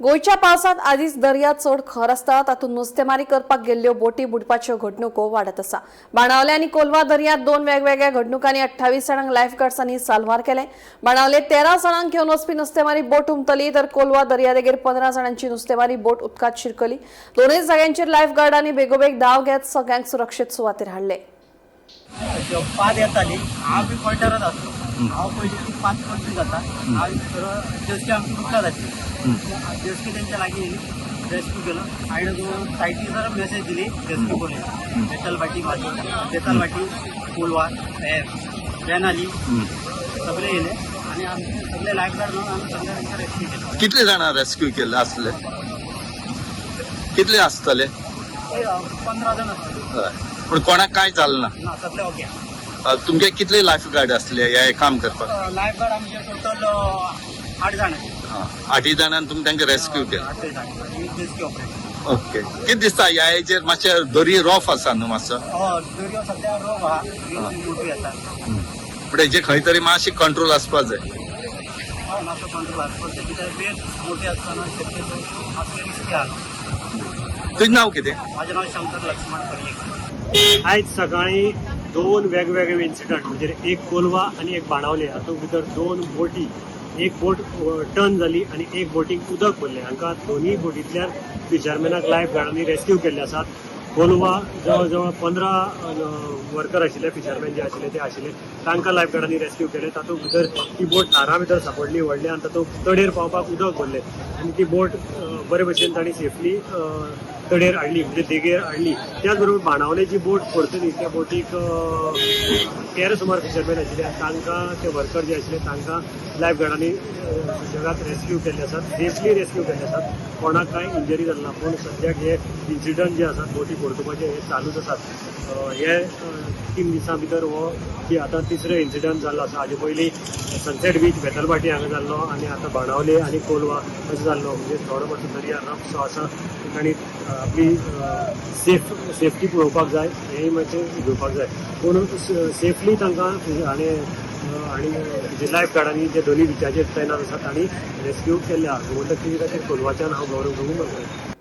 गोंयच्या पावसांत आदींच दर्या चड खर आसता. तातूंत नुस्तेमारी करपाक गेल्ल्यो बोटी बुडपाच्यो घडणुको वाडत आसा. बाणावले आनी कोलवा दर्यांत दोन वेगवेगळ्या घडणुकांनी 28 जाणांक लायफगार्ड्सांनी साल्वार केले. बाणावले 13 जाणांक घेवन वचपी नुस्तेमारी बोट हुमटली, तर कोलवा दर्यादेगेर 15 जाणांची नुस्तेमारी बोट उदकांत शिरकली. दोनूय जाग्यांचेर लायफगार्डांनी बेगोबेग धांव घेत सगळ्यांक सुरक्षीत सुवातेर हाडले. पाद येताली, हांव बी पॉयंटरच आसलो. हांव पयली ती पांच पंचवीस जाता, हांव सरळ जेस्की आमची उदकांत आसली. जेस्की तेंच्या लागीं येयली, रेस्क्यू केलो आणि सायटी सर मेसेज दिली, रेस्क्यू करूया. बेतलभाटी, बेतलभाटी, कोलवा हे व्हॅन आली, सगळे येयले आणि आमचे सगळे लायफ गार्ड म्हणून आमी सगळे तेंचे रेस्क्यू केले. कितले जाणां रेस्क्यू केल्ले आसले? कितले आसतले? ते 15 जण आसले. हय, पूण कोणाक कांय जालें ना? ना, सगळे ओके. तुमगे कितले लायफ गार्ड आसले हे काम करपाक? लायफ गार्ड आमचे टोटल आठ जाण आसले. आठी जाणांनी तुमी तांकां रेस्क्यू केले? आठ जाण, रेस्क्यू ऑपरेशन. ओके, कितें दिसता ह्या हेजेर? मातशें दर्या रोफ आसा न्हू मातसो? हय, दर्यो सध्या रोग आहा, दर्यो मोठी आसा. पूण हेजे खंय तरी मातशी कंट्रोल आसपा जाय. हय, मातसो कंट्रोल आसा, पण ते कित्याक वेळ मोठी आसतना शक्यतो मातशें रिस्की आहा. तुजें नांव कितें? माझें नाव शंकर लक्ष्मण पर्येकर. आयज सकाळी दोन वेगवेगळे इन्सिडंट, म्हणजे एक कोलवा आनी एक बाणावले, हातूंत भितर दोन बोटी, एक बोट टर्न जाली आनी एक बोटीक उदक भरलें. हांकां दोनूय बोटींतल्यान फिशरमॅनाक लायफ गार्डांनी रेस्क्यू केल्ले आसात. कोलवा जवळ जवळ 15 वर्कर आशिल्ले, फिशरमॅन जे आशिल्ले ते आशिल्ले, तांकां लायफ गार्डांनी रेस्क्यू केले. तातूंत भितर ती बोट ल्हारां भितर सापडली व्हडली आनी तातूंत तडेर पावपाक उदक भरलें आनी ती बोट बरे भशेन तांणी सेफली तडेर हाडली, म्हणजे देगेर हाडली. त्याच बरोबर बाणावले जी बोट परतली, त्या बोटीक 13 सुमार फिशरमॅन आशिल्ले आनी तांकां ते वर्कर जे आशिल्ले तांकां लायफ गार्डांनी सुशेगाद रेस्क्यू केल्ले आसात, सेफली रेस्क्यू केल्ले आसात. कोणाक कांय इंजरी जाली ना. पूण सद्याक हे इन्सिडंट जे आसात बोटी परतुपाचे, हे चालूच आसात. हे 3 दिसां भितर हो की आतां तिसरो इन्सिडंट जाल्लो आसा. हाजे पयलीं सनसेट बीच बेतलभाटी हांगा जाल्लो आनी आतां बाणावले आनी कोलवा अशें जाल्लो. म्हणजे थोडो मातसो दर्या रफ सो आसा आनी आपली सेफ्टी पळोवपाक जाय, हेंय मातशें घेवपाक जाय. पूण सेफली तांकां आनी जे लायफ गार्डांनी जे दोनूय बिचाचेर तैनात आसात तांणी रेस्क्यू केल्ले आहा. गोमंतक टीव्ही खातीर कोलवाच्यान हांव गौरव प्रभू.